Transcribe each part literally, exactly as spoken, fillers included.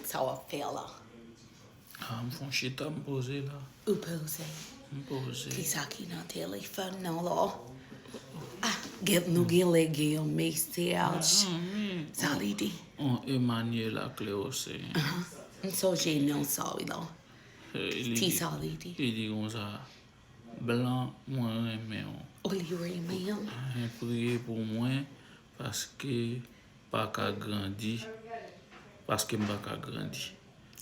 Sa w ap fè la? Ah, m fon chita, m poze la. Ou poze. M poze. Kisa ki nan telefòn nan la? Ah, gen, nou gen lè gen yon mesaj. Sa li di? On Emmanuela Cleose. M sonje non sa wi la. Eh, li Ti di- sa li di. Li di konsa, blan, mwen renmen w. O li renmen. Mwen priye pou mwen paske pa ka grandi. Paske m pa ka grandi.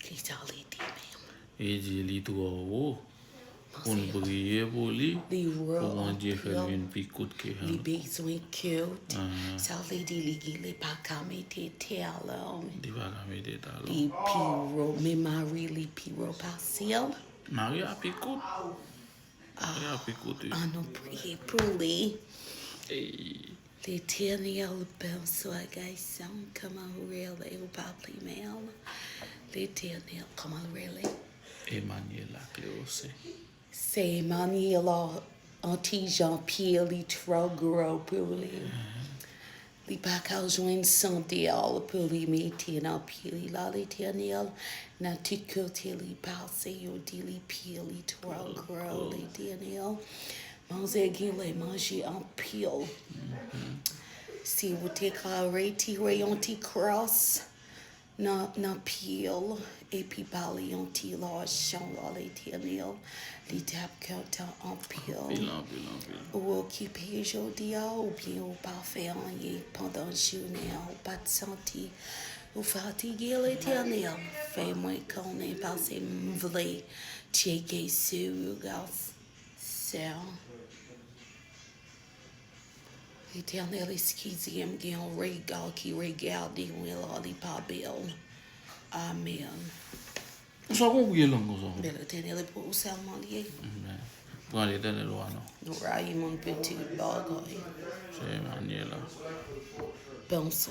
Kisa li di menm? Li di li twò wo. Pou n priye pou li. Li wo Pou Bondye fè l anpil. Vin pi kout ke Li jan. Bezwen kout. Aham. Sa vle di li gen li pa ka mete talon. Li pa ka mete talon. Li pi wo, men mari li pi wo pase l. Mari a pi kout. Mari a pi kout, wi. An nou priye pou li. Ey. Letènèl, bonswa gason, kòman ou rele ou pa pi mal? Letènèl, kòman ou rele? Emmanuela Cleose. Se Emmanuela, an ti jan pye li twò gwo pou li. Li pa ka jwenn sandal pou li mete nan pye li la, Letènèl. Nan tout kote li pase, yo di li pye li twò gwo, Letènèl. Manzè gen lè manje anpil. Si ou te ka retire yon ti kras nan, nan pye l, epi ba li yon ti lajan la, Letènèl, li t ap kontan anpil. Anpil, anpil, anpil. Ou okipe jodi a, oubyen ou pa fè anyen pandan jounen an, ou pa t santi ou fatige, Letènèl? Fè mwen konnen, paske m vle tcheke sou ou, gason. Letènèl, eskize m, gen yon rega ki regade mwen la, li pa bèl. Amèn. Sa konn priye lang konsa. Men Letènèl, e pou ou sèlman li ye. Men, pran Letènèl ou a non. Nou rayi moun pou tout bagay. Se Emmanuela. Bonswa,